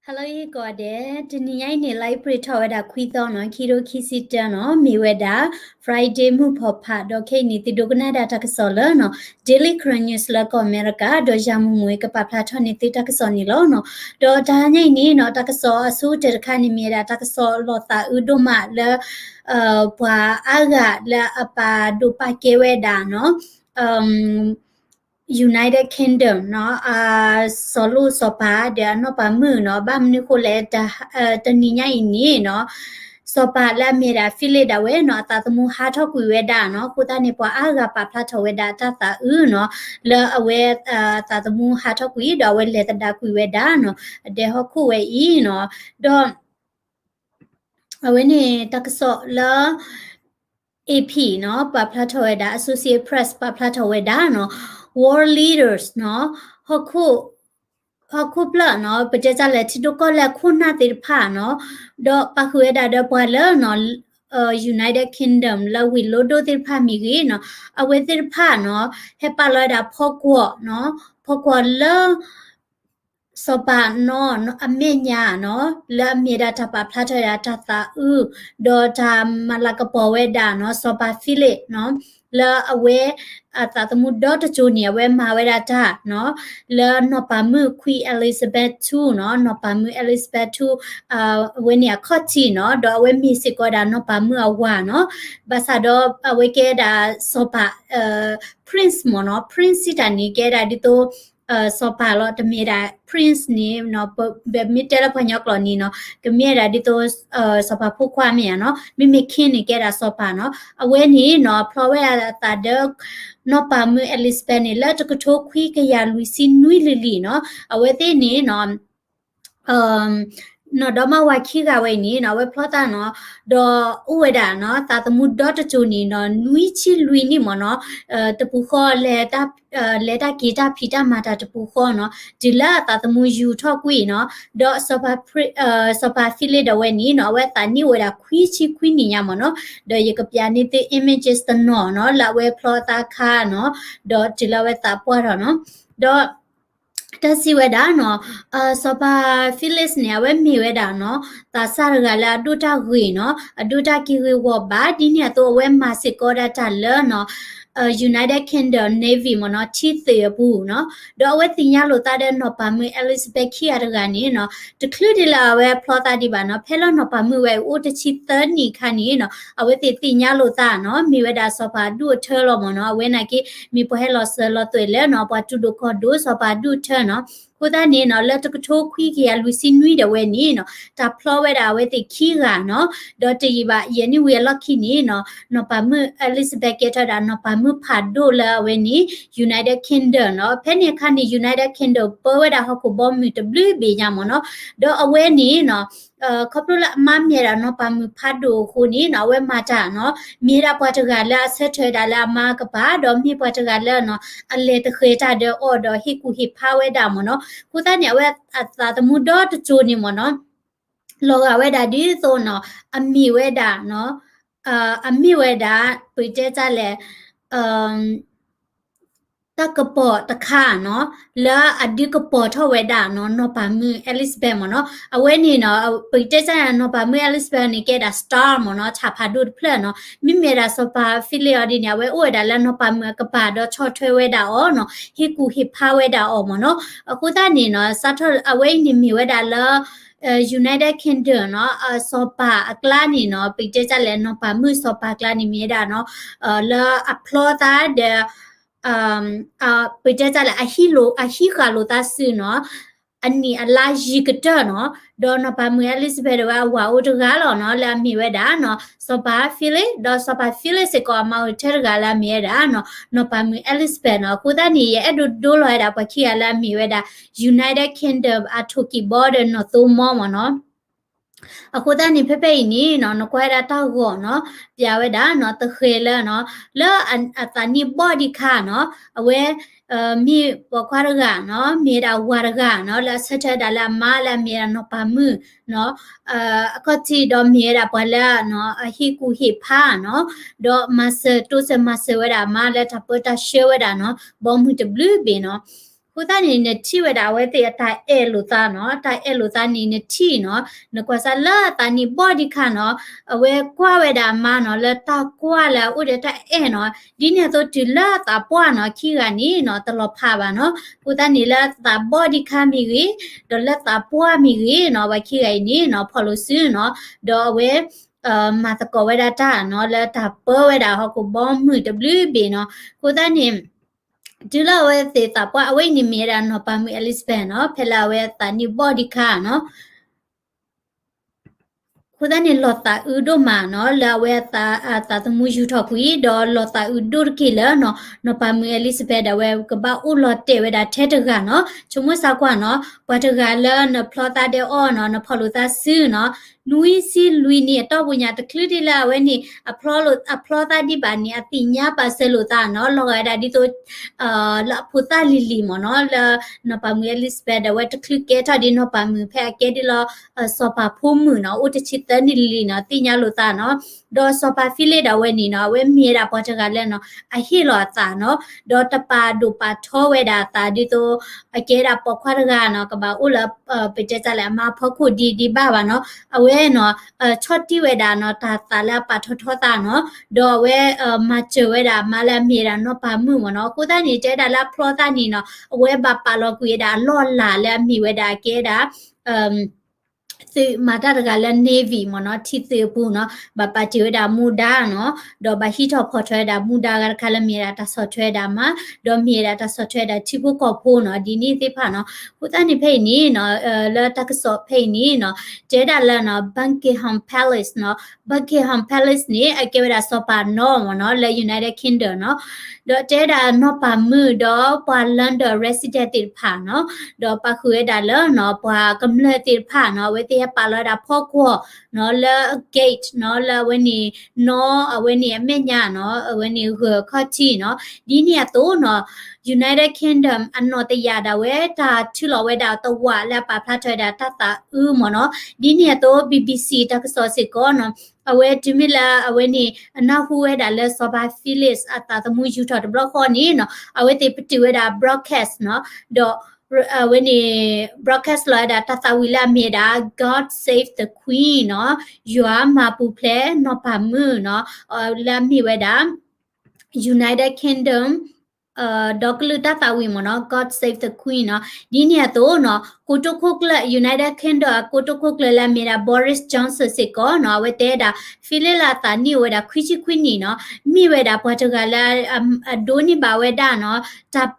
Hello ယဂီၤဒဲး, တနံၤညါအံၤန့ၣ် လါအ့ဖြ့ၣ်ထီၣ်ဝဲဒၣ်ခွံသီနီၤ, ခံထိခံဆံတၢနီၤ, မ့ၢ်ဝဲဒၣ် Friday မုၢ်ဖီၣ်ဖး, ဒီးခဲအံၤန့ၣ် သုဒိကနၣ်ဒၣ်တၢ်ကစီၣ်လၢနီၤ Daily Karen News လၢကီၢ်အမဲရကၤ, ဒီးယၤမုၢ်မူကပာ်ဖျါထီၣ်န့ၢ်သုတၢ်ကစီၣ်န့ၣ်လီၤနီၤ. ဒီးတဟါညါအံၤန့ၣ်နီၤ တၢ်ကစီၣ်အဆိကတၢၢ်တခါန့ၣ် မ့ၢ်ဝဲဒၣ်တၢ်ကစီၣ်လီၤသးအုးဒိၣ်မးလၢ ပှၤအါဂၤလၢအပာ်ဒိၣ်ပာ်ကဲဝဲဒၣ်နီၤ United Kingdom နီၤ, စီၤလိၣ်စီၤပၤဒီးအနီၢ်ပၤမုၣ်နီၤ, ဘၣ်မနုၤဃိလဲၣ်, တနံၤညါအံၤန့ၣ်နီၤ စီၤပၤလၢအမ့ၢ်ဒၣ် Philip ဒၣ်ဝဲနီၤ အသးသမူဟးထီၣ်ကွံာ်ဝဲဒၣ်နီၤ, အဃိသတးန့ၣ် ပှၤအါဂၤပာ်ဖျါထီၣ်ဝဲဒၣ်တၢ်သးအုးနီၤ, လၢအဝဲအသးသမူဟးထီၣ်ကွံာ် ဒီးအဝဲလဲၤသဒၣ်ကွံာ်ဝဲဒၣ်နီၤ, အဒဲဟီၣ်ခိၣ်ဝဲအံၤနီၤ, ဒီး အဝဲန့ၣ်တၢ်ကစီၣ်လၢ AP နီၤ ပာ်ဖျါထီၣ်ဝဲဒၣ်, Associated Press ပာ်ဖျါထီၣ်ဝဲဒၣ်နီၤ, world leaders နီၤ, ဟီၣ်ခိၣ် ဟီၣ်ခိၣ်ဖျၢၣ်နီၤ, ပတဲတၢ်လဲၣ် ထံဒိၣ်ကီၢ်လဲၢ်ခိၣ်နၢ်သ့ၣ်တဖၣ်နီၤ, ဒီးပာ်ဃုာ်ဝဲဒၣ်ဒီးပှၤလၢနီၤ United Kingdom လၢဝ့ၢ်လိဒိၣ်သ့ၣ်တဖၣ်မ့ၢ်ဂ့ၤနီၤ, အဝဲသ့ၣ်တဖၣ်နီၤ ဟဲပာ်လီၤဝဲဒၣ်ဖီကွီၢ်နီၤ, ဖီကွီၢ်လၢ စီၤပၤနီၤ အမဲာ်ညါနီၤ လၢအမ့ၢ်ဒၣ်တၢ်ပာ်ဖျါထီၣ်ဝဲဒၣ်တၢ်သးအုး ဒီးတၢ်မၤလၤကပီၤဝဲဒၣ်နီၤ စီၤပၤ Philip နီၤ လၢအဝဲ အသးသမူဒီတစိၤန့ၣ် အဝဲမၤဝဲဒၣ်တၢ်နီၤ လၢနီၢ်ပၤမုၣ် Queen Elizabeth two နီၤ နီၢ်ပၤမုၣ် Elizabeth two အဝဲန့ၣ်အခီၣ်ထံးနီၤ ဒီးအဝဲမ့ၢ်စ့ၢ်ကီးဒၣ်နီၢ်ပၤမုၣ်အဝၤနီၤ ဘၣ်ဆၣ်ဒီးအဝဲကဲဒၣ်စီၤပၤ Prince မ့ၢ်နီၤ Prince စံးတၢ်န့ၣ် ကဲဒၣ်ဒ်သိး စီၤပၤလီၤ တမ့ၢ်ဒၣ် Prince န့ၣ်နီၤ ပမ့ၢ်တဲလၢပှၤကညီကျိာ်န့ၣ်နီၤ ကမ့ၢ်ဒၣ်ဒ်သိး စီၤပၤဖိခွါမ့ၢ်ဧါနီၤ မ့မ့ၢ် King န့ၣ် ကဲဒၣ်စီၤပၤနီၤ အဝဲန့ၣ်နီၤ ဖျီဝဲဒၣ်အသးဒီး နီၢ်ပၤမုၣ် Elizabeth န့ၣ် လၢတကထိခွံကယၤလွံၢ်ဆံနွံလံၤလံၤနီၤ အဝဲသ့ၣ်န့ၣ်နီၤ နီၢ်ဒီမါဝၤခံဂၤဝဲအံၤန့ၣ်နီၤ အဝဲဖျီသးနီၤ ဒီးအိၣ်ဝဲဒၣ်နီၤ သးသမူဒီတစိၤန့ၣ်နီၤ နွံဆံလွံၢ်နံၣ်မ့ၢ်နီၤ တပူၤဃီ လဲၤတၢ်က့ၤတၢ်ဖံးတၢ်မၤတၢ်တပူၤဃီနီၤ တုၤလၢအသးသမူယူၤထီၣ်ကွံာ်နီၤ ဒီး စီၤပၤ Philip ဒၣ်ဝဲန့ၣ်နီၤ အဝဲသးနံၣ်အိၣ်ဝဲဒၣ်ခွံဆံခွံနံၣ်ညါမ့ၢ်နီၤ ဒီးယကပျးန့ၢ်သု images တနီၤနီၤ လၢအဝဲဖျီသးအခါနီၤ ဒီးတုၤလၢအဝဲသးပှၢ်ထီၣ်နီၤ ဒီး တၢ်စံးဝဲဒၣ်နီၤ စီၤပၤ Philip န့ၣ် အဝဲမ့ၢ်ဝဲဒၣ်နီၤ သးစၢ်တဂၤလၢအဒိၣ်တၢ်ဂ့ၤနီၤ အဒိၣ်တၢ်က့ၤဂ့ၤဝီၤဘၣ် ဒ်န့ၣ်အသိးအဝဲမၤစ့ၢ်ကီးဒၣ်တၢ်လၢနီၤ United Kingdom Navy မ့ၢ်နီၤ ထံသုးအပူၤနီၤ ဒီးအဝဲသ့ၣ်ညါလိာ်သးဒီးနီၢ်ပၤမုၣ် Elizabeth ခံဂၤတဂၤန့ၣ်နီၤ တချုးဒ်လၢအဝဲဖျီသးဒံးဘၣ်နီၤ ဖဲလၢနီၢ်ပၤမုၣ်ဝဲအိၣ်တဆံသၢနံၣ်အခါန့ၣ်နီၤ အဝဲသ့ၣ်သ့ၣ်ညါလိာ်သးနီၤ မ့ၢ်ဝဲဒၣ်စီၤပၤဒူၣ်အထၢလီၤမ့ၢ်နီၤ အဝဲနာ်က့ မ့ၢ်ပှၤဟဲလီၤစၢၤလီၤသွဲၣ်လၢနီၤ ပှၤတူၢ်ဒိၣ်ခီၣ်ဒိၣ်စီၤပၤဒူၣ်အထၢနီၤ အဃိသတးန့ၣ်နီၤ လၢတကထိခွံကယၤလွံၢ်ဆံနွံဒၣ်ဝဲန့ၣ်နီၤ တၢ်ဖျီဝဲဒၣ်အဝဲသ့ၣ်ခံဂၤနီၤ ဒီးတယံာ်ဘၣ်ယဲၢ်နံၣ်ဝံၤအလီၢ်ခံန့ၣ်နီၤ နီၢ်ပၤမုၣ် Elizabeth ကဲထီၣ်ဝဲဒၣ်နီၢ်ပၤမုၣ်ဖးဒိၣ်လၢအဝဲန့ၣ် United Kingdom နီၤ ဖဲန့ၣ်အခါန့ၣ် United Kingdom ပၢဝဲဒၣ်ဟီၣ်ခိၣ်ဘီမုၢ်တဘျုးဘ့ၣ်ညါမ့ၢ်နီၤ ဒီးအဝဲန့ၣ်နီၤ ခီဖျိလၢအမါမ့ၢ်ဝဲဒၣ်နီၢ်ပၤမုၣ်ဖးဒိၣ်အဃိန့ၣ်နီၤ အဝဲမၤတၢ်နီၤ မ့ၢ်ဝဲဒၣ်ပှၤတဂၤလၢအဆၢထၢၣ်ဝဲဒၣ်လၢအမါကပၤ ဒီးမ့ၢ်ပှၤတဂၤလၢနီၤ အလဲၤတဃဲၤတၢ်ဒီးအီၤဒီးဟ့ၣ်ကူၣ်ဟ့ၣ်ဖးဝဲဒၣ်မ့ၢ်နီၤ အဃိသတးန့ၣ် အဝဲအသးသမူဒီတစိၤန့ၣ်မ့ၢ်နီၤ လီၤဂာ်ဝဲဒၣ်ဒ်သိးနီၤ အမ့ၢ်ဝဲဒၣ်နီၤ အမ့ၢ်ဝဲဒၣ် ပတဲတၢ်လဲၣ် တၢ်ကပီၤတခါနီၤ လၢအဒုးကပီၤထီၣ်ဝဲဒၣ်နီၤ နီၢ်ပၤမုၣ် Elizabeth မ့ၢ်နီၤ အဝဲန့ၣ်နီၤ ပကတဲတၢ်နီၤ နီၢ်ပၤမုၣ် Elizabeth န့ၣ် ကဲဒၣ် star မ့ၢ်နီၤ ဆၣ်ဖးဒိၣ်တဖျၢၣ်နီၤ မ့မ့ၢ်ဒၣ်စီၤပၤ Philip အီၤဒ်န့ၣ် အဝဲအိၣ်ဝဲဒၣ်လၢနီၢ်ပၤမုၣ်အကပၤ ဒီးဆီၣ်ထွဲဝဲဒၣ်အီၤနီၤ ဟ့ၣ်ကူၣ်ဟ့ၣ်ဖးဝဲဒၣ်အီၤမ့ၢ်နီၤ အဃိသတးန့ၣ်နီၤ စးထီၣ်အဝဲအံၤန့ၣ်မ့ၢ်ဝဲဒၣ်လၢ United Kingdom နီၤ စီၤပၤအကျါန့ၣ်နီၤ ပကတဲတၢ်လဲၣ် နီၢ်ပၤမုၣ်စီၤပၤအကျါန့ၣ်မ့ၢ်ဝဲဒၣ်နီၤ လၢအဖျီသးဒီး ပကတဲတၢ်လဲၣ် အဟံးဃာ်လိာ်သးစုနီၤ အနံၣ်အလါယံာ်ကတၢၢ်နီၤ ဒီးနီၢ်ပၤမုၣ် Elizabeth ဒၣ်ဝဲအဝၤအိၣ်တဂၤလီၤနီၤ လၢအမ့ၢ်ဝဲဒၣ်နီၤ စီၤပၤ Philip ဒီးစီၤပၤ Philip စ့ၢ်ကီးအမါအိၣ်ထဲတဂၤလၢအမ့ၢ်ဝဲဒၣ်နီၤ နီၢ်ပၤမုၣ် Elizabeth နီၤ အဃိသတးန့ၣ် ယအဲၣ်ဒိးဒိလီၤဝဲဒၣ်ပှၤခံဂၤလၢအမ့ၢ်ဝဲဒၣ် United Kingdom အထိၣ်ကံၢ်ဘီဒီးနီၢ်သိမီမ့ၢ်နီၤ အဃိသတးန့ၣ် ဖဲဖဲအံၤန့ၣ်နီၤ နကွၢ်ဝဲဒၣ်တၢ်ဂီၤနီၤ ပျးဝဲဒၣ်နီၤ သဃဲၤလၢနီၤ လၢအသးနံၣ်ဘီၣ်ဒံးခါနီၤ အဝဲ မ့ၢ်ပိာ်ခွါတဂၤနီၤ မ့ၢ်ဝဲဒၣ်ဝၤတဂၤနီၤ လၢအဆၢထၢၣ်ဝဲဒၣ်လၢအမါလၢအမ့ၢ်ဝဲဒၣ်နီၢ်ပၤမုၣ်နီၤ အခီၣ်ထံးဒီးမ့ၢ်ဝဲဒၣ်ပှၤလၢနီၤ အဟ့ၣ်ကူၣ်ဟ့ၣ်ဖးနီၤ ဒီးမၤစၢၤတိစၢၤမၤစၢၤဝဲဒၣ်အမါလၢတၢ်ပၢတၢ်ဆှၢဝဲဒၣ်နီၤ ဘီမုၢ်တဘျုးဘ့ၣ်နီၤ အဃိ အဃိသတးန့ၣ် နထံၣ်ဝဲဒၣ်အဝဲသ့ၣ်အတၢ်အဲၣ်လိာ်သးနီၤ, တၢ်အဲၣ်လိာ်သးန့ၣ်နထံၣ်နီၤ, နကွၢ်စၢ်လၢအသးနံၣ်ဘီၣ်ဒံးခါနီၤ, အဝဲကွၢ်ဝဲဒၣ်အမါနီၤ, လၢတၢ်ကွၢ်လၢအအိၣ်ဒီးတၢ်အဲၣ်နီၤ, ဒ်န့ၣ်အသိးတုၤလၢအသးပှၢ်နီၤ, ခံဂၤန့ၣ်နီၤ တလီၤဖးဘၣ်နီၤ. အဃိသတးန့ၣ်လၢသးဘီၣ်ဒံးခါမ့ၢ်ဂ့ၤ, ဒီးလၢသးပှၢ်မ့ၢ်ဂ့ၤနီၤ, ပှၤခံဂၤအံၤန့ၣ်နီၤ ဖီၣ်လိာ်စုနီၤ, ဒီးအဝဲ မၤသကိးဝဲဒၣ်တၢ်နီၤ, လၢတၢ်ပၢဝဲဒၣ်ဟီၣ်ခိၣ်ဘီမုၢ်တဘျုးဘ့ၣ်နီၤ. အဃိသတးန့ၣ် တုၤလၢအဝဲသ့ၣ်သးပှၢ် အဝဲအံၤန့ၣ်မ့ၢ်ဝဲဒၣ်နီၢ်ပၤမုၣ် Elizabeth နီၤ, ဖဲလၢအဝဲအသးနံၣ်ဘီၣ်ဒံးခါနီၤ. အဃိသတးန့ၣ် လီၤသးအုးဒိၣ်မးနီၤ, လၢအဝဲအသး, အသးသမူယူၤထီၣ်ကွံာ်, ဒီးလီၤသးအုးဒိၣ်တက့ၢ်လၢနီၤ, နီၢ်ပၤမုၣ် Elizabeth ဒၣ်ဝဲကဘၣ်အိၣ်လီၤတဲာ်ဝဲဒၣ်ထဲတဂၤနီၤ. ဆိကမိၣ်စၢ်ကွၢ်နီၤ, ပှၤတဂၤလၢနဖျီသးဒဲးအီၤနီၤ, နဖီၣ်လိာ်သးစုနီၤ, နွံဆံလွံၢ်နံၣ်အတီၢ်ပူၤညါ တချုးဒံးလၢအဝဲန့ၣ် အဖျီသးဒံးဘၣ်န့ၣ် အသ့ၣ်ညါပာ်စၢၤလိာ်သးနီၤ, လီၤဂာ်ဝဲဒၣ်ဒ်သိး လၢအဖိသၣ်လံၤလံၤမ့ၢ်နီၤ, လၢနီၢ်ပၤမုၣ် Elizabeth ဒၣ်ဝဲတချုးကဲထီၣ်ဒ်နီၢ်ပၤမုၣ် ဖဲအကဲဒ်လီၤ စီၤပၤဖိမုၣ်နီၤ, အိၣ်တဆံသၢနံၣ်လံၤလံၤနီၤ, သ့ၣ်ညါလိာ်သးနီၤ. ဒီးစီၤပၤ Philip ဒၣ်ဝဲန့ၣ်နီၤ, အဝဲမ့ၢ်ဝဲဒၣ်ပှၤတဂၤလၢနီၤ, အဟ့ၣ်လီၤအသးနီၤ, ဒီးတပာ်ဒိၣ်ပာ်ထီဝဲဒၣ်အသး ဒ်သိး အကဲဒၣ်ပိာ်ခွါတဂၤနီၤ, ကဘၣ်အိၣ်လၢ ပတဲတၢ်လဲၣ်အမါအဖီခိၣ်ဒံးဒံးဘၣ်ဘၣ်နီၤ. အဝဲနီၤ ဆီၣ်တံၢ်ဝဲဒၣ်နီၤ တၢ်သးလၢအပာ်ထီၣ်ထီသးနီၤ, ဒီးအဝဲ မၤစၢၤဝဲဒၣ်အမါလၢအမ့ၢ်ဝဲဒၣ်နီၢ်ပၤမုၣ်မ့ၢ်နီၤ. အဃိသတးန့ၣ် တဲဒၣ်လၢအဖျီသးန့ၣ်နီၤ, အဝဲဘၣ်ပာ်လီၤကွံာ်ဝဲဒၣ်အလီၢ်အလၤလၢအမ့ၢ်ဝဲဒၣ်အကဲဒၣ် သုးမၤတၢ်တဂၤလၢ Navy မ့ၢ်နီၤ, ထံသုးအပူၤနီၤ, ဘၣ်ပာ်တ့ၢ်ဝဲဒၣ်မူဒါနီၤ, ဒီးဘၣ်ဟံးထီၣ်ဖီၣ်ထီၣ်ဝဲဒၣ်မူဒါအဂၤတခါလၢမ့ၢ်ဝဲဒၣ်တၢ်ဆီၣ်ထွဲဝဲဒၣ်မါ, ဒီးမ့ၢ်ဝဲဒၣ်တၢ်ဆီၣ်ထွဲဝဲဒၣ်ထံဖိကီၢ်ဖိနီၤ, ဒ်န့ၣ်သ့ၣ်တဖၣ်နီၤ. အဃိသတးန့ၣ်ဖဲအံၤန့ၣ်နီၤ, လၢတၢ်ကစီၣ်ဖဲအံၤန့ၣ်နီၤ, တဲဒၣ်လၢနီၤ Buckingham Palace နီၤ, Buckingham Palace န့ၣ် အကဲဝဲဒၣ်စီၤပၤနီမ့ၢ်နီၤ, လၢ United Kingdom နီၤ, ဒီးတဲဒၣ်နီၢ်ပၤမုၣ်ဒီးပှၤ London resident သ့ၣ်တဖၣ်နီၤ, ဒီးပာ်ဃုာ်ဝဲဒၣ်လၢနီၤ ပှၤကမျၢၢ်သ့ၣ်တဖၣ်နီၤ, အဝဲသ့ၣ်ဟဲပာ်လီၤဝဲဒၣ်ဖီကွီၢ်နီၤ, လၢ gate နီၤ, လၢအဝဲန့ၣ် နီၤ အဝဲန့ၣ်အမဲာ်ညါနီၤ, အဝဲန့ၣ်ဂၢၢ်ခီၣ်ထံးနီၤ, ဒ်န့ၣ်အသိးနီၤ, United Kingdom အနီၢ်တယၢ်ဒၣ်ဝဲ တၢ်ထုးလီၤဝဲဒၣ်တဝာ်လၢအပာ်ဖျါထီၣ်ဝဲဒၣ်တၢ်သးအုးမ့ၢ်နီၤ, ဒ်န့ၣ်အသိး BBC တၢ်ကစီၣ်စ့ၢ်ကီးနီၤ, အဝဲတုၤမ့ၢ်လၢအဝဲန့ၣ် အနၢ်ဟူဝဲဒၣ်လၢစီၤပၤ Philip အသးသမူယူၤထီၣ်တဘျီဃီန့ၣ်နီၤ, အဝဲသ့ၣ်ပတုာ်ဝဲဒၣ် broadcast နီၤ, ဒီး အဝဲန့ၣ် broadcast လီၤဝဲဒၣ်တၢ်သးဝံၣ်လၢအမ့ၢ်ဝဲဒၣ် God Save the Queen နီၤ, ယွၤမၤပူၤဖျဲးနီၢ်ပၤမုၣ်နီၤ, လၢအမ့ၢ်ဝဲဒၣ် United Kingdom ဒီကလုာ်တၢ်သးဝံၣ်မ့ၢ်နီၤ, God Save the Queen နီၤ. ဒ်န့ၣ်အသိးနီၤ, ကိတိာ်ခိၣ်ကျၢၢ် United Kingdom အကိတိာ်ခိၣ်ကျၢၢ်လၢအမ့ၢ်ဒၣ် Boris Johnson စ့ၢ်ကီးနီၤ, အဝဲတဲဒၣ် Philip လၢအသးနံၣ်အိၣ်ဝဲဒၣ်ခွံဆံခွံနံၣ်နီၤ, မ့ၢ်ဝဲဒၣ်ပှၤတဂၤလၢ အဒိးန့ၢ်ဘၣ်ဝဲဒၣ်နီၤ, တၢ်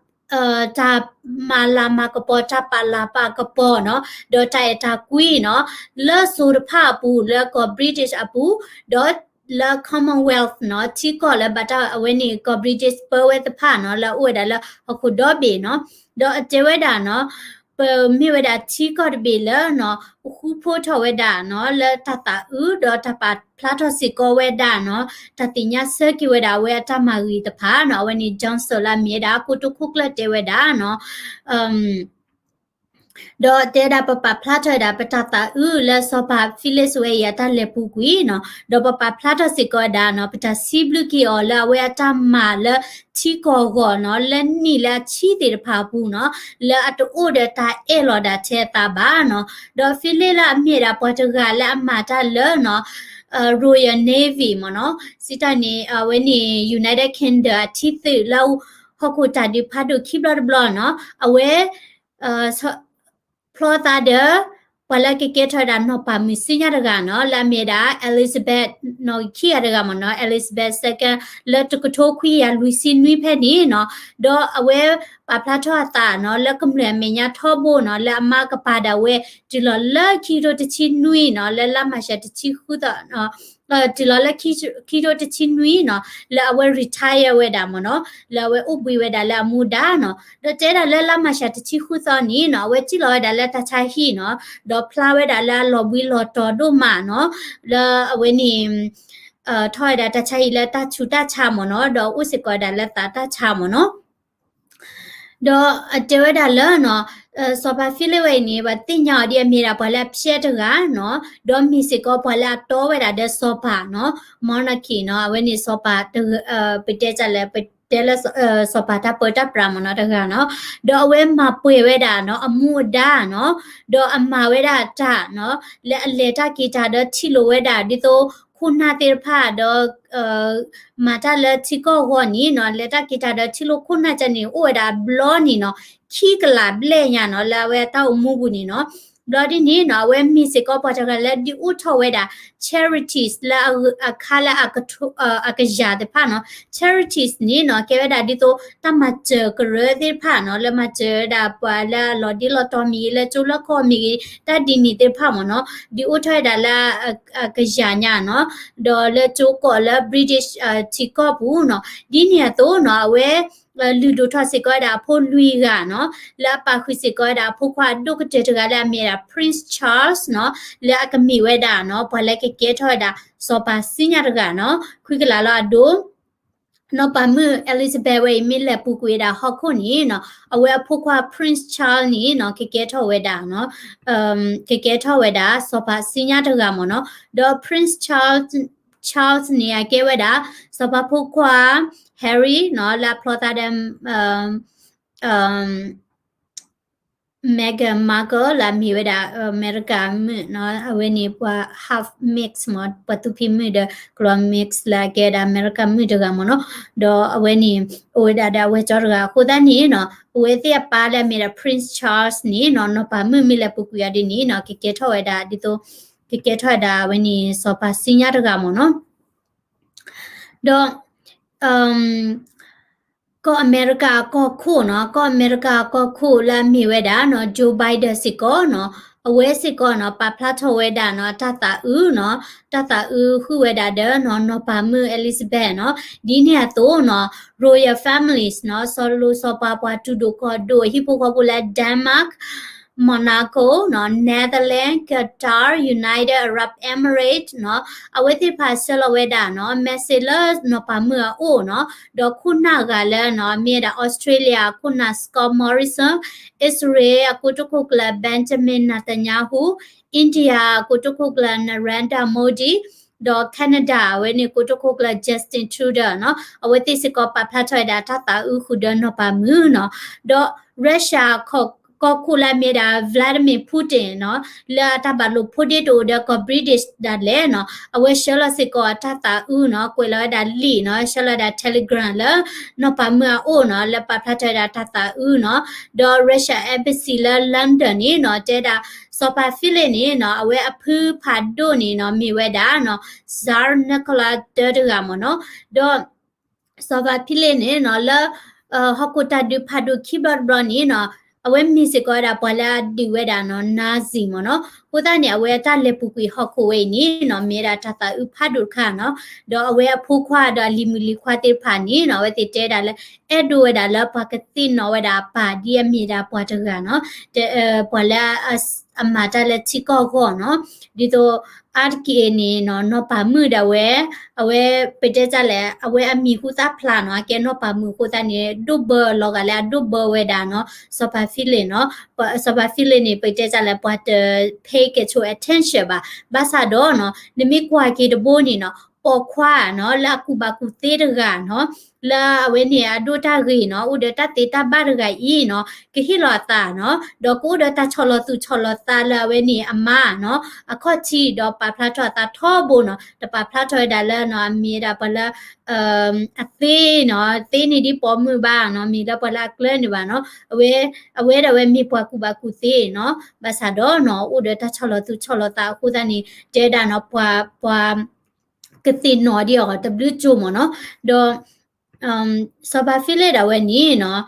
တၢ်မၤလၤမၤကပီၤ တၢ်ပာ်လၤပာ်ကပီၤနီၤ, ဒီးတၢ်အဲၣ်တၢ်ကွံနီၤ, လၢစိၤတဖၣ်အပူၤ လၢကီၢ် British အပူၤ, ဒီးလၢ Commonwealth နီၤ, ထံကီၢ်လၢဘၣ်တၢ်အဝဲန့ၣ် ကီၢ် British ပၢဝဲသ့ၣ်တဖၣ်နီၤ, လၢအအိၣ်ဝဲဒၣ်လၢဟီၣ်ခိၣ်ဒီဘ့ၣ်နီၤ, ဒီးအတဲဝဲဒၣ်နီၤ, ပမ့ၢ်ဝဲဒၣ်ထံကီၢ်တဘ့ၣ်လၢနီၤ, ဃူဖိးထီၣ်ဝဲဒၣ်နီၤ, လၢတၢ်သးအုး ဒီးတၢ်ပာ်ဖျါထီၣ်စ့ၢ်ကီးဝဲဒၣ်နီၤ, တၢ်သ့ၣ်ညါဆၢက့ၤဝဲဒၣ်အဝဲအတၢ်မၤဂ့ၤတဖၣ်နီၤ, အဝဲန့ၣ် Johnson လၢအမ့ၢ်ဝဲဒၣ်ကိတိာ်ခိၣ်ကျၢၢ်တဲဝဲဒၣ်နီၤ, ဒီးတဲဒၣ်ပပာ်ဖျါထီၣ်ဝဲဒၣ် ပတၢ်သးအုးလၢစီၤပၤ Philip ဝဲအံၤအတၢ်လဲၤပူၤကွံာ်နီၤ, ဒီးပပာ်ဖျါထီၣ်စ့ၢ်ကီးဝဲဒၣ်နီၤ, ပတၢ်စံးဘျုးက့ၤအီၤလၢအဝဲအတၢ်မၤလၢထံကီၢ်အဂီၢ်နီၤ, လၢနံၣ်လၢအဆံသ့ၣ်တဖၣ်အပူၤနီၤ, လၢအတအိၣ်ဒီးတၢ်အဲၣ်လီၤဒၣ်ထဲအသးဘၣ်နီၤ, ဒီး Philip လၢအမ့ၢ်ဒၣ်ပှၤတဂၤလၢအမၤတၢ်လၢနီၤ, Royal Navy မ့ၢ်နီၤ, စံးတၢ်န့ၣ် အဝဲန့ၣ် United Kingdom အထံသုးလၢဟီၣ်ခိၣ်တၢ်ဒုးဖးဒိၣ်ခံဘျီတဘျီနီၤ, အဝဲ ဖျီသးဒီး ပှၤလၢကကဲထီၣ်ဝဲဒၣ်နီၢ်ပၤမုၣ်ဆူညါတဂၤနီၤ, လၢအမ့ၢ်ဝဲဒၣ် Elizabeth နီၣ်ဂံၢ်ခံဂၤတဂၤမ့ၢ်နီၤ, Elizabeth Second လၢတကထိခွံကယၤလွံၢ်ဆံနွံဖဲန့ၣ်နီၤ, ဒီးအဝဲပာ်ဖျါထီၣ်အသးနီၤ, လၢကမျၢၢ်အမဲာ်ညါထီဘိနီၤ, လၢအမါကပၤဒၣ်ဝဲ တုၤလီၤလၢခံကထိတဆံနွံနီၤ, လၢလါမၢ်ၡးတဆံဃုသီ တုၤလီၤလၢခံကထိတဆံနွံနီၤ, လၢအဝဲ retire ဝဲဒၣ်မ့ၢ်နီၤ, လၢအဝဲအိၣ်ဘှံးဝဲဒၣ်လၢအမူဒါနီၤ, ဒီးတဲဒၣ်လၢလါမၢ်ၡးတဆံဃုသီန့ၣ်နီၤ, အဝဲစံၣ်လီၤဝဲဒၣ်လၢတၢ်ဆါဟံၣ်နီၤ, ဒီးဖျါဝဲဒၣ်လၢအလီၤဘှံးလီၤတီၤဒိၣ်မးနီၤ, လၢအဝဲန့ၣ် ထီၣ်ဝဲဒၣ်တၢ်ဆါဟံၣ်လၢတၢ်ဆူးတၢ်ဆါမ့ၢ်နီၤ, ဒီးအိၣ်စ့ၢ်ကီးဝဲဒၣ်လၢသးတၢ်ဆါမ့ၢ်နီၤ. ဒီးအတဲဝဲဒၣ်လၢနီၤ, စီၤပၤ Philip ဝဲအံၤန့ၣ် ပှၤသ့ၣ်ညါအီၤဒ်အမ့ၢ်ဒၣ်ပှၤလၢအဖျဲၣ်တဂၤနီၤ, ဒီးမ့ၢ်စ့ၢ်ကီးပှၤလၢအတီဝဲဒၣ်ဒီးစီၤပၤနီၤ, monarchy နီၤ, အဝဲန့ၣ်စီၤပၤ ပတဲတၢ်လၢ တဲလၢစီၤပၤတၢ်ပၢတၢ်ပြးမ့ၢ်နီၤတဂၤနီၤ, ဒီးအဝဲမၤပှဲၤဝဲဒၣ်နီၤ အမူအဒါနီၤ, ဒီးအမၤဝဲဒၣ်တၢ်နီၤ လၢအလဲၤတၢ်က့ၤတၢ်ဒီးထံၣ်လိာ်ဝဲဒၣ်ဒ်သိးခိၣ်နၢ်သ့ၣ်တဖၣ်ဒီး မၤတၢ်လၢထံကီၢ်အဂီၢ်န့ၣ်နီၤ လဲၤတၢ်က့ၤတၢ်ဒီးထံၣ်လိာ်ခိၣ်နၢ်ကန့ၣ် အိၣ်ဝဲဒၣ်အဘျီန့ၣ်နီၤ ခံကလးဘျဲၣ်ညါနီၤ လၢအဝဲအတၢ်အိၣ်မူပူၤန့ၣ်နီၤ. ဘျီဒ်န့ၣ်နီၤ အဝဲမ့ၢ်စ့ၢ်ကီးပှၤတဂၤလၢဒုးအိၣ်ထီၣ်ဝဲဒၣ် charities လၢအခါလၢအကယၤသ့ၣ်တဖၣ်နီၤ, charities န့ၣ်နီၤ ကဲဝဲဒၣ်ဒ်သိးတၢ်မၤစၢၤကရၢသ့ၣ်တဖၣ်နီၤ လၢမၤစၢၤဝဲဒၣ်ပှၤလၢအလီၤဒ့လီၤတီၤမ့ၢ်ဂ့ၤ လၢကၠိလၢကီၢ်မ့ၢ်ဂ့ၤ တၢ်ဒ်န့ၣ်သ့ၣ်တဖၣ်မ့ၢ်နီၤ ဒုးအိၣ်ထီၣ်ဝဲဒၣ်လၢအကယၤညါနီၤ, ဒီးလၢကၠိကီၢ်လၢ British ထံကီၢ်ပူၤနီၤ, ဒ်န့ၣ်အသိးနီၤ အဝဲ လုၢ်ဒိၣ်ထီၣ်စ့ၢ်ကီးဝဲဒၣ်အဖိလွံၢ်ဂၤနီၤ, လၢအပာ်ဃုာ်စ့ၢ်ကီးဝဲဒၣ်အဖိခွါအဒိၣ်ကတၢၢ်တဂၤလၢအမ့ၢ်ဝဲဒၣ် Prince Charles နီၤ, လၢအကမ့ၢ်ဝဲဒၣ်နီၤ ပှၤလၢကကဲထီၣ်ဝဲဒၣ်စီၤပၤဆူညါတဂၤနီၤ, ခွံကလးလၢအဒိ နီၢ်ပၤမုၣ် Elizabeth ဝဲအံၤမ့ၢ်လဲၤပူၤကွံာ်ဝဲဒၣ်ဟီၣ်ခိၣ်န့ၣ်နီၤ, အဝဲအဖိခွါ Prince Charles န့ၣ်နီၤ ကကဲထီၣ်ဝဲဒၣ် ကကဲထီၣ်ဝဲဒၣ်စီၤပၤဆူညါတဂၤမ့ၢ်နီၤ, ဒီး Prince Charles Charles န့ၣ် အကဲဝဲဒၣ် စီၤပၤဖိခွါ Harry နီၤ လၢအဖျီသးဒီး Meghan Markle လၢအမ့ၢ်ဝဲဒၣ် အမဲရကၤမုၣ်နီၤ, အဝဲန့ၣ်ပှၤ half mix မ့ၢ် ပှၤသူဖံးမုၣ်ဒီးကလီၤ mix လၢအကဲဝဲဒၣ်အမဲရကၤမုၣ်တဂၤမ့ၢ်နီၤ, ဒီးအဝဲန့ၣ် အိၣ်ဝဲဒၣ်ဒီးအဝဲၢ်ကၠီတဂၤအဃိသတးန့ၣ်နီၤ, အဝဲသ့ၣ်အပၢ်လၢအမ့ၢ်ဒၣ် Prince Charles န့ၣ်နီၤ, နီၢ်ပၤမုၣ်မ့ၢ်လဲၤပူၤကွံာ်အီၤဒ်န့ၣ်နီၤ ကကဲထီၣ်ဝဲဒၣ်ဒ်သိး ကကဲထီၣ်ဝဲဒၣ်အဝဲန့ၣ် စီၤပၤဆူညါတဂၤမ့ၢ်နီၤ. ဒီး ကီၢ်အမဲရကၤအကီၢ်ခိၣ်နီၤ, ကီၢ်အမဲရကၤအကီၢ်ခိၣ်လၢအမ့ၢ်ဝဲဒၣ် Joe Biden စ့ၢ်ကီးနီၤ, အဝဲစ့ၢ်ကီးနီၤ ပာ်ဖျါထီၣ်ဝဲဒၣ်နီၤ တၢ်သးအုးနီၤ, တၢ်သးအုးဃုာ်ဝဲဒၣ်ဒီးနီၤ နီၢ်ပၤမုၣ် Elizabeth နီၤ, ဒ်န့ၣ်အသိးနီၤ Royal Families နီၤ, စီၤလိၤစီၤပၤပှၤတူၢ်ဒိၣ်ကီၢ်ဒိၣ် ဟံၣ်ဖိဃီဖိလၢ Denmark, Monaco နီၤ, Netherlands, Qatar, United Arab Emirates နီၤ, အဝဲသ့ၣ်တဖၣ်ဆှၢလီၤဝဲဒၣ်နီၤ message လၢနီၢ်ပၤမုၣ်အအိၣ်နီၤ, ဒီးခိၣ်နၢ်ဂၤလၢနီၤ မ့ၢ်ဝဲဒၣ် Australia အခိၣ်နၢ် Scott Morrison, အံၣ်စရ့လး အကိတိာ်ခိၣ်ကျၢၢ် Benjamin Netanyahu, India အကိတိာ်ခိၣ်ကျၢၢ် Narendra Modi, ဒီး Canada အဝဲန့ၣ်ကိတိာ်ခိၣ်ကျၢၢ် Justin Trudeau နီၤ, အဝဲသ့ၣ်စ့ၢ်ကီးပာ်ဖျါထီၣ်ဝဲဒၣ်တၢ်သးအုးဃုာ်ဒီးနီၢ်ပၤမုၣ်နီၤ, ဒီး Russia ကီၢ်ခိၣ်လၢအမ့ၢ်ဝဲဒၣ် Vladimir Putin နီၤ, လၢအတၢ်ဘၣ်လိာ်ဖိးဒ့တအိၣ်ဒီးကီၢ် British ဒၣ်လဲာ်နီၤ, အဝဲဆှၢလီၤစ့ၢ်ကီးအတၢ်သးအုးနီၤ, ကွဲးလီၤဝဲဒၣ်လံာ်နီၤ, ဆှၢလီၤဝဲဒၣ် Telegram လၢနီၢ်ပၤမုၣ်အအိၣ်နီၤ, လၢပာ်ဖျါထီၣ်ဝဲဒၣ်တၢ်သးအုးနီၤ, ဒီး Russia Embassy လၢ London န့ၣ်နီၤ, တဲဒၣ် စီၤပၤ Philip န့ၣ်နီၤ, အဝဲအဖုဖးဒိၣ်န့ၣ်နီၤ, မ့ၢ်ဝဲဒၣ်နီၤ Tsar Nicholas တၢတဂၤမ့ၢ်နီၤ, ဒီး စီၤပၤ Philip န့ၣ်နီၤ, လၢ ဟီၣ်ခိၣ်တၢ်ဒုးဖးဒိၣ်ခံဘျီတဘျီန့ၣ်နီၤ, အဝဲမ့ၢ်စ့ၢ်ကီးဝဲဒၣ်ပှၤလၢအဒုးဝဲဒၣ်နီၤ Nazi မ့ၢ်နီၤ, အဃိသတးန့ၣ် အဝဲအတၢ်လဲၤပူၤကွံာ်ဟီၣ်ခိၣ်ဝဲအံၤန့ၣ်နီၤ, မ့ၢ်ဝဲဒၣ်တၢ်သးအုးဖးဒိၣ်တခါနီၤ, ဒီးအဝဲအဖိခွါဒီးအလံၤမုၣ်လံၤခွါသ့ၣ်တဖၣ်န့ၣ်နီၤ, အဝဲသ့ၣ်တဲဒၣ်လၢ အဲၣ်ဒိးဝဲဒၣ်လၢပှၤကသ့ၣ်နီၣ်ဝဲဒၣ်အပၢ်ဒ်အမ့ၢ်ဒၣ်ပှၤတဂၤနီၤ, ပှၤလၢ အမၤတၢ်လၢထံကီၢ်အဂီၢ်နီၤ, ဒ်သိး အါတက့ၢ်န့ၣ်နီၤ နီၢ်ပၤမုၣ်ဒၣ်ဝဲ, အဝဲပတဲတၢ်လဲၣ် အဝဲအမံၤဟူသၣ်ဖျါနီၤ, အကဲနီၢ်ပၤမုၣ်အဃိသတးန့ၣ် ဒိၣ်ဘၢလီၤဂာ်လၢအဒိၣ်ဘၢဝဲဒၣ်နီၤ စီၤပၤ Philip နီၤ, စီၤပၤ Philip န့ၣ် ပတဲတၢ်လဲၣ် ပှၤတ pay ကဲဆိ attention ဘၣ်, ဘၣ်ဆၣ်ဒီးနီၤ နမ့ၢ်ကွၢ်က့ၤတဘိန့ၣ်နီၤ ပိာ်ခွါနီၤ လၢအကူၣ်ဘၣ်ကူၣ်သ့တဂၤနီၤ လၢအဝဲန့ၣ်အဒိၣ်တၢ်ဂ့ၤနီၤ အိၣ်ဒီးတၢ်သ့တၢ်ဘၣ်တဂၤအံၤနီၤ ကဟ့ၣ်လီၤအသးနီၤ ဒီးကအိၣ်ဒီးတၢ်ဆီၣ်လီၤသူၣ်ဆီၣ်လီၤသးလၢအဝဲန့ၣ်အမါနီၤ အခီၣ်ထံး ဒီးပာ်ဖျါထီၣ်အသးထီဘိနီၤ တပာ်ဖျါထီၣ်ဝဲဒၣ်လၢနီၤ အမ့ၢ်ဝဲဒၣ်ပှၤလၢ အသ့နီၤ သ့န့ၢ်ဒ်ပိာ်မုၣ်ဘၣ်နီၤ မ့ၢ်လၢပှၤလၢအကျၢၤန့ၣ်ဘၣ်နီၤ အဝဲ အဝဲဒၣ်ဝဲမ့ၢ်ပှၤကူၣ်ဘၣ်ကူၣ်သ့နီၤ ဘၣ်ဆၣ်ဒီးနီၤ အိၣ်ဒီးတၢ်ဆီၣ်လီၤသူၣ်ဆီၣ်လီၤသးအဃိသတးန့ၣ် တဲဒၣ်နီၤ ပှၤ ပှၤ ကသ့ၣ်နီၣ်ဒံးအီၤတဘျုးကၠိမ့ၢ်နီၤ ဒီး စီၤပၤ Philip ဒၣ်ဝဲန့ၣ်နီၤ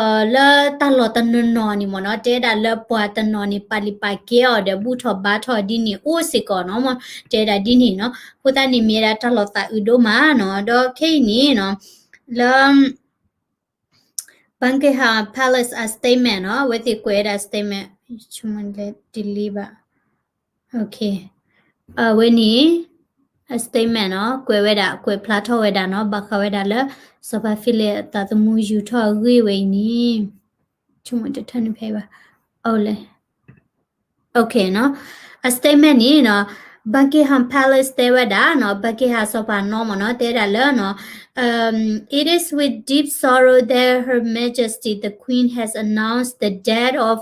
လၢတၢ်လီၢ်တနီၤနီၤန့ၣ်မ့ၢ်နီၤ တဲဒၣ်လၢပှၤတနီၤန့ၣ် ပာ်လုၢ်ပာ်ကဲအီၤဒီး ဘူၣ်ထီၣ်ဘါထီၣ်ဒ်န့ၣ်အိၣ်စ့ၢ်ကီးနီၤ တဲဒၣ်ဒ်န့ၣ်နီၤ အဃိသတးန့ၣ် မ့ၢ်ဝဲဒၣ်တၢ်လီၤသးအုးဒိၣ်မးနီၤ ဒီးခဲအံၤန့ၣ်နီၤ လၢ Buckingham Palace အ statement နီၤ အဝဲသ့ၣ်ကွဲးဝဲဒၣ် statement ဘၣ် အဝဲန့ၣ် အ statement နီၤ ကွဲးဝဲဒၣ် ကွဲးဖျါထီၣ်ဝဲဒၣ်နီၤ ဘၣ်ဃးဝဲဒၣ်လၢ စီၤပၤ Philip အသးသမူယူၤထီၣ်အဂ့ၢ်ဝဲအံၤန့ၣ် ဘၣ် အ statement န့ၣ်နီၤ Buckingham Palace တဲဝဲဒၣ်နီၤ, Buckingham စီၤပၤနီၤမ့ၢ်နီၤ တဲဒၣ်လၢနီၤ, It is with deep sorrow that Her Majesty the Queen has announced the death of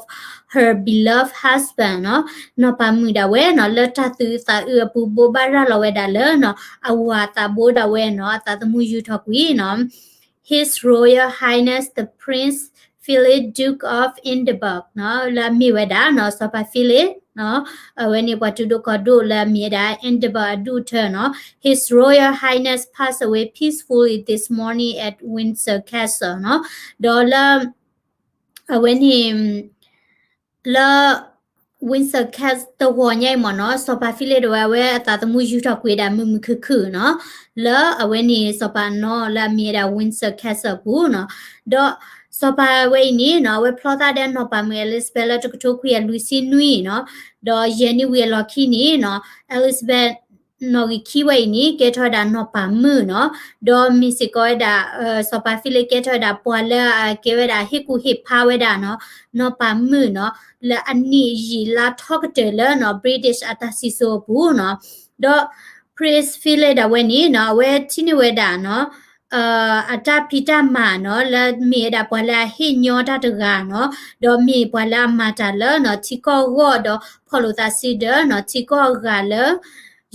her beloved husband နီၤ, နီၢ်ပၤမုၣ်ဒၣ်ဝဲနီၤ လၢတၢ်သူၣ်အုးသးအုးအပူၤ ဘိးဘၣ်ရၤလီၤဝဲဒၣ်လၢနီၤ အဝၤသးဘိဒၣ်ဝဲနီၤ အသးသမူယူၤထီၣ်ကွံာ်နီၤ His Royal Highness the Prince Philip, Duke of Edinburgh နီၤ လၢအမ့ၢ်ဝဲဒၣ်နီၤ စီၤပၤ Philip နီၤ, အဝဲန့ၣ်ပှၤတူၢ်ဒိၣ်ကီၢ်ဒိၣ်လၢအမ့ၢ်ဝဲဒၣ် Edinburgh အဒူၣ်အထၢနီၤ, His Royal Highness passed away peacefully this morning at Windsor Castle နီၤ, ဒီးလၢ အဝဲန့ၣ် လၢ Windsor Castle တဂီၤညါအံၤမ့ၢ်နီၤ စီၤပၤ Philip ဒၣ်ဝဲ အဝဲအသးသမူယူၤထီၣ်ကွံာ်ဒၣ်မုာ်မုာ်ခုၣ်ခုၣ်နီၤ, လၢအဝဲန့ၣ်စီၤပၤနီၤလၢအမ့ၢ်ဝဲဒၣ် Windsor Castle အပူၤနီၤ, ဒီးစီၤပၤဝဲအံၤန့ၣ်နီၤ အဝဲဖျီသးဒီးနီၢ်ပၤမုၣ် Elizabeth လၢတကထိခွံကယၤလွံၢ်ဆံနွံနီၤ, ဒီးယဲၢ်နံၣ်ဝံၤအလီၢ်ခံန့ၣ်နီၤ Elizabeth နီၣ်ဂံၢ်ခံဝဲအံၤန့ၣ် ကဲထီၣ်ဝဲဒၣ်နီၢ်ပၤမုၣ်နီၤ, ဒီးမ့ၢ်စ့ၢ်ကီးဝဲဒၣ် စီၤပၤ Philip ကဲထီၣ်ဝဲဒၣ်ပှၤလၢအကဲဝဲဒၣ်ဟ့ၣ်ကူၣ်ဟ့ၣ်ဖးဝဲဒၣ်နီၤ နီၢ်ပၤမုၣ်နီၤ လၢအနံၣ်ယံာ်လါထီကတၢၢ်လၢနီၤ British အတၢ်စံၣ်စိၤအပူၤနီၤ, ဒီး Prince Philip ဒၣ်ဝဲန့ၣ်နီၤ အဝဲထံၣ်န့ၢ်ဝဲဒၣ်နီၤ အတၢ်ဖံးတၢ်မၤနီၤ လၢမ့ၢ်ဝဲဒၣ်ပှၤလၢအဟ့ၣ်ညီတၢ်တဂၤနီၤ, ဒီးမ့ၢ်ပှၤလၢအမၤတၢ်လၢနီၤ ထံကီၢ်အဂီၢ် ဒီးဖီၣ်လိာ်သးစုဒီးနီၤ ထံကီၢ်အဂၤလၢ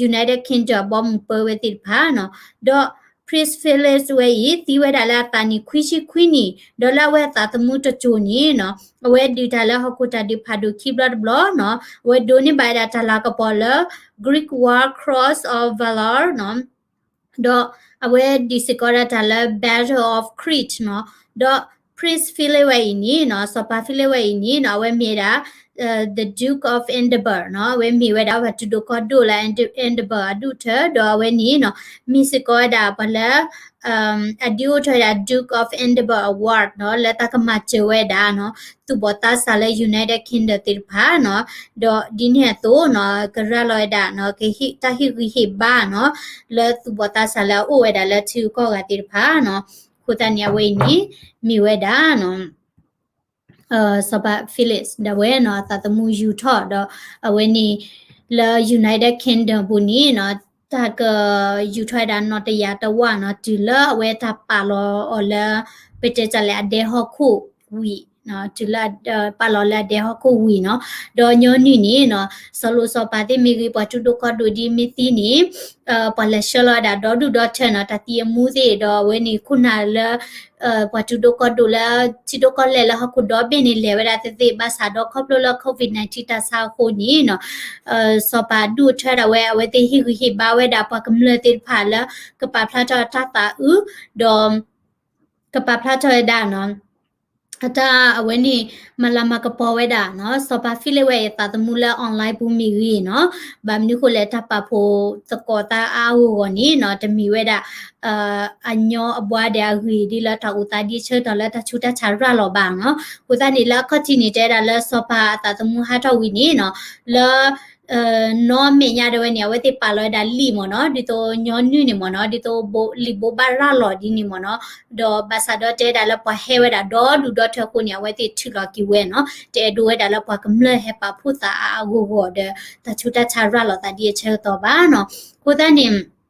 United Kingdom အဘီအမုၢ်ပၢဝဲသ့ၣ်တဖၣ်နီၤ, ဒီး Prince Philip ဝဲအံၤ သံဝဲဒၣ်လၢအသးနံၣ်ခွံဆံခွံနံၣ်, ဒီးလၢအဝဲအသးသမူတစိၤန့ၣ်နီၤ အဝဲဒုးတၢ်လၢဟီၣ်ခိၣ်တၢ်ဒုးဖးဒိၣ်ခံဘျီတဘျီနီၤ, အဝဲဒိးန့ၢ်ဘၣ်ဝဲဒၣ်တၢ်လၤကပီၤလၢ Greek War Cross of Valor နီၤ, ဒီးအဝဲဒုးစ့ၢ်ကီးဒၣ်တၢ်လၢ Battle of Crecy နီၤ, ဒီး Prince Philip ဝဲအံၤန့ၣ်နီၤ စီၤပၤ Philip ဝဲအံၤန့ၣ်နီၤ အဝဲမ့ၢ်ဝဲဒၣ် the Duke of Edinburgh နီၤ, အဝဲမ့ၢ်ဝဲဒၣ်ပှၤတူၢ်ဒိၣ်ကီၢ်ဒိၣ်လၢ Edinburgh အဒူၣ်အထၢ, ဒီးအဝဲန့ၣ်နီၤ မ့ၢ်စ့ၢ်ကီးဝဲဒၣ်ပှၤလၢ အဒုးအိၣ်ထီၣ်ဝဲဒၣ် Duke of Edinburgh Award နီၤ လၢတၢ်ကမၤစၢၤဝဲဒၣ်နီၤ သူၣ်ဘီၣ်သးစၢ်လၢ United Kingdom သ့ၣ်တဖၣ်နီၤ, ဒီးဒ်န့ၣ်အသိးနီၤ ကရၤလီၤဝဲဒၣ်နီၤ ကဟ့ၣ်တၢ်ဟ့ၣ်ဂံၢ်ဟ့ၣ်ဘါနီၤ လၢသူၣ်ဘီၣ်သးစၢ်လၢအအိၣ်ဝဲဒၣ်လၢထံဂုၤကီၢ်ဂၤသ့ၣ်တဖၣ်နီၤ, အဃိသတးန့ၣ် အဝဲအံၤန့ၣ် မ့ၢ်ဝဲဒၣ်နီၤ စီၤပၤ Philip ဒၣ်ဝဲနီၤ အသးသမူယူၤထီၣ်ဒီး အဝဲန့ၣ် လၢ United Kingdom ပူၤန့ၣ်နီၤ တၢ်ကယူၤထီၣ်ဝဲဒၣ်နီၣ်တယၤတဝၢ်နီၤ တုၤလၢအဝဲတၢ်ပာ်လီၤအီၤလၢ ပတဲတၢ်လဲၣ် အဒဲဟီၣ်ခိၣ်ဝံၤနီၤ တုၤလၢပာ်လီၤလၢအဒဲဟီၣ်ခိၣ်ဝံၤနီၤ, ဒီးညီနုၢ်န့ၣ်နီၤ စီၤလိၤစီၤပၤသ့ၣ်မ့ၢ်ဂ့ၤ ပှၤတူၢ်ဒိၣ်ကီၢ်ဒိၣ်ဒ်မ့ၢ်သံန့ၣ် ပှၤလဲၤဆှၢလီၤဝဲဒၣ်ဒီဒူၣ်ဒီထၢနီၤ တၢ်သံအမူသ့ၣ် ဒီးအဝဲန့ၣ်ခိၣ်နၢ်လၢ ပှၤတူၢ်ဒိၣ်ကီၢ်ဒိၣ်လၢ ထံဒိၣ်ကီၢ်လဲၢ်လၢဟီၣ်ခိၣ်ဒီဘ့ၣ်န့ၣ် လဲၤဝဲဒၣ်သ့ၣ်သ့ၣ် ဘၣ်ဆၣ်ဒီးခီဖျိလၢ COVID nineteen တၢ်ဆါအဃိန့ၣ်နီၤ စီၤပၤဒူၣ်အထၢဒၣ်ဝဲ အဝဲသ့ၣ်ဟ့ၣ်ဂံၢ်ဟ့ၣ်ဘါဝဲဒၣ်ပှၤကမျၢၢ်သ့ၣ်တဖၣ်လၢ ကပာ်ဖျါထီၣ်အတၢ်သးအုး ဒီး ကပာ်ဖျါထီၣ်ဝဲဒၣ်နီၤ အတၢ်အဝဲန့ၣ် မၤလၤမၤကပီၤဝဲဒၣ်နီၤ စီၤပၤ Philip ဝဲအံၤအသးသမူလၢ online ပူၤမ့ၢ်ဂ့ၤနီၤ ဘၣ်မနုၤဃိလဲၣ် တၢ်ပာ်ဖှိၣ်သကိးသးအါအါဂီၢ်ဂီၢ်န့ၣ်နီၤ တမ့ၢ်ဝဲဒၣ် အညီအဘှါဒီးအဂ့ၢ်ဒ်လၢတၢ်အိၣ်သးဒ်အဆၢကတီၢ်လၢတၢ်ဆူးတၢ်ဆါရၤလီၤဘၣ်နီၤ အဃိသတးန့ၣ် လၢအခီၣ်ထံးန့ၣ် တဲဒၣ်လၢစီၤပၤအသးသမူဟးထီၣ်ဝံၤန့ၣ်နီၤ လၢ နီၢ်မဲာ်ညါဒၣ်ဝဲန့ၣ် အဝဲသ့ၣ်ပာ်လီၤဝဲဒၣ်လံာ်မ့ၢ်နီၤ ဒ်သိးညီနုၢ်န့ၣ်မ့ၢ်နီၤ ဒ်သိးလံာ်ဘိးဘၣ်ရၤလီၤဒ်န့ၣ်မ့ၢ်နီၤ ဒီးဘၣ်ဆၣ်ဒီးတဲဒၣ်လၢပှၤဟဲဝဲဒၣ်ဒီဒူၣ်ဒီထၢအဃိန့ၣ် အဝဲသ့ၣ်ထုးလီၤက့ၤဝဲနီၤ တအဲၣ်ဒိးဝဲဒၣ်လၢပှၤကမျၢၢ်ဟဲပာ်ဖှိၣ်သးအါအါဂီၢ်ဂီၢ်ဒီး တၢ်ဆူးတၢ်ဆါရၤလီၤသးဒ်အဆၢကတီၢ်ဘၣ်နီၤ အဃိသတးန့ၣ်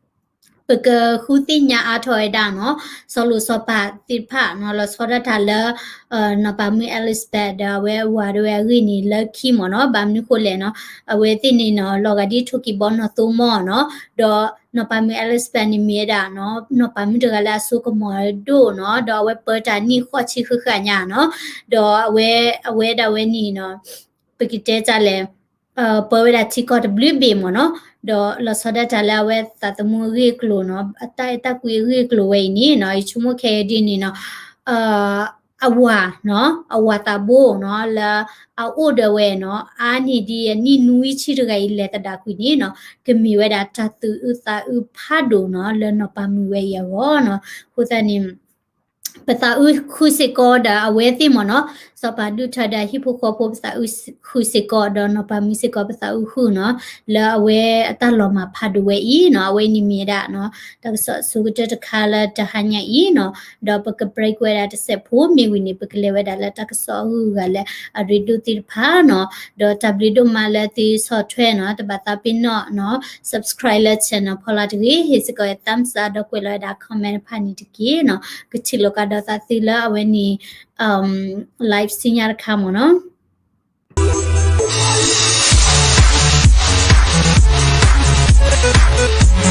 ပကဃုသ့ၣ်ညါအါထီၣ်ဝဲဒၣ်နီၤ စီၤလိၤစီၤပၤသ့ၣ်တဖၣ်နီၤ လီၤဆီဒၣ်တၢ်လၢ နီၢ်ပၤမုၣ် Elizabeth ဒီးအဝဲအဝၤဒၣ်ဝဲအဂ့ၢ်န့ၣ် လၢခံမ့ၢ်နီၤ ဘၣ်မနုၤဃိလဲၣ်နီၤ အဝဲသ့ၣ်န့ၣ်နီၤ လီၤဂာ်ဒ်ထိၣ်ကံၢ်ဘီနီၢ်သိမီၢ်နီၤ ဒီးနီၢ်ပၤမုၣ် Elizabeth န့ၣ်မ့ၢ်ဝဲဒၣ်နီၤ နီၢ်ပၤမုၣ်တဂၤလၢအစိကမီၤဒိၣ်နီၤ ဒီးအဝဲပၢတၢ်နံၣ်ဃိးဆံဃၣ်ဃၣ်ညါနီၤ ဒီးအဝဲ အဝဲဒၣ်ဝဲန့ၣ်နီၤ ပကတဲတၢ်လဲၣ် ပၢဝဲဒၣ်ထံကီၢ်တဘျုးဘ့ၣ်မ့ၢ်နီၤ, ဒီးလီၤဆီဒၣ်တၢ်လၢအဝဲသးသမူအဂ့ၢ်အကျိၤနီၤ, အတၢ်အဲၣ်တၢ်ကွံအဂ့ၢ်အကျိၤဝဲအံၤန့ၣ်နီၤ, ယဆိကမိၣ်ခဲအံၤဒ်န့ၣ်နီၤ, အဝၤနီၤ, အဝၤသးဘိနီၤ, လၢအအိၣ်ဒီးဝဲနီၤ, အါန့ၢ်ဒ်အနံၣ်နွံဆံတဂၤအံၤ လဲၤသဒၣ်ကွံာ်န့ၣ်နီၤ, ကမ့ၢ်ဝဲဒၣ်တၢ်သူၣ်အုးသးအုးဖးဒိၣ်နီၤ, လၢနီၢ်ပၤမုၣ်ဝဲအံၤအဂီၢ်နီၤ. အဃိသတးန့ၣ် ပသးအုးဃုာ်စ့ၢ်ကီးဒီးအဝဲသ့ၣ်မ့ၢ်နီၤ, စီၤပၤဒုၣ်ထၢဒီးဟံၣ်ဖိဃီဖိပသးအုးဃုာ်စ့ၢ်ကီး ဒီးနီၢ်ပၤမုၣ်စ့ၢ်ကီးပသးအုးဃုာ်နီၤ, လၢအဝဲအတၢ်လီၤမၤဖးဒိၣ်ဝဲအံၤနီၤ, အဝဲန့ၣ်မ့ၢ်ဝဲဒၣ်နီၤ တၢ်ကစီၣ်အဆိကတၢၢ်တခါလၢတဟါညါအံၤနီၤ, ဒီးပက break ဝဲဒၣ်တစဲးဖိ မ့ၢ်ဝံၤန့ၣ် ပကလဲၤဝဲဒၣ်လၢတၢ်ကစီၣ်အဂုၤအဂၤလၢအရ့ဒိၣ်သ့ၣ်တဖၣ်နီၤ, ဒီးတၢ်ဘျုးဒိၣ်မးလၢသုဆီၣ်ထွဲနီၤ, တဘၣ်သးပ့ၤနီၣ်နီၤ, subscribe လၢ channel ဖီလာ်တဂ့ၤ, ဟ့ၣ်စ့ၢ်ကီး thumbs up ဒီးကွဲးလီၤဝဲဒၣ် comment တဖၣ်န့ၣ်တက့ၢ်နီၤ, ကထံၣ်လိာ်ကဒီးသးသုလၢအဝဲန့ၣ် live ဆူညါတခါမ့ၢ်နီၤ.